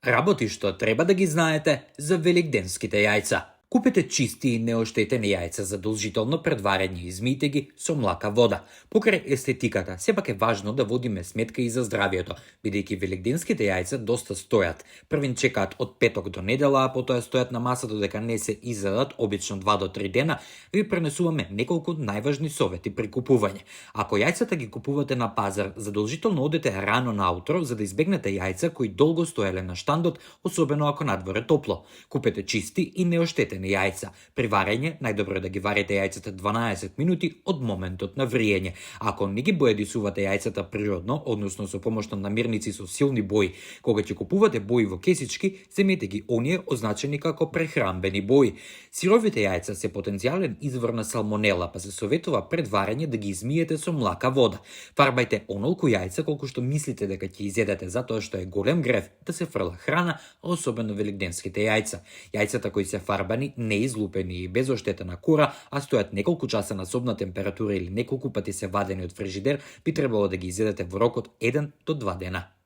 Работи што треба да ги знаете за великденските јајца. Купете чисти и неоштетени јајца задолжително пред варење и измијте ги со млака вода. Покрај естетиката, сепак е важно да водиме сметка и за здравието, бидејќи великденските јајца доста стојат. Првин чекаат од петок до недела, а потоа стојат на масата додека не се изедат, обично 2 до 3 дена, ви пренесуваме неколку најважни совети при купување. Ако јајцата ги купувате на пазар, задолжително одете рано наутро за да избегнете јајца кои долго стоеле на штандот, особено ако надвор е топло. Купете чисти и неоштетени јајца. При варење, најдобро е да ги варите јајцата 12 минути од моментот на вриење. Ако не ги боедисувате јајцата природно, односно со помошта на намирници со силни бои, кога ќе купувате бои во кесички, земете ги оние означени како прехранбени бои. Сировите јајца се потенцијален извор на салмонела, па се советува пред варење да ги измиете со млака вода. Фарбајте онолку јајца колку што мислите дека ќе изедете, затоа што е голем грев да се фрла храна, особено великденските јајца. Јајцата кои се фарбани, неизлупени и без оштетена кора, а стојат неколку часа на собна температура или неколку пати се вадени од фрижидер, би требало да ги изедете во рок од 1 до 2 дена.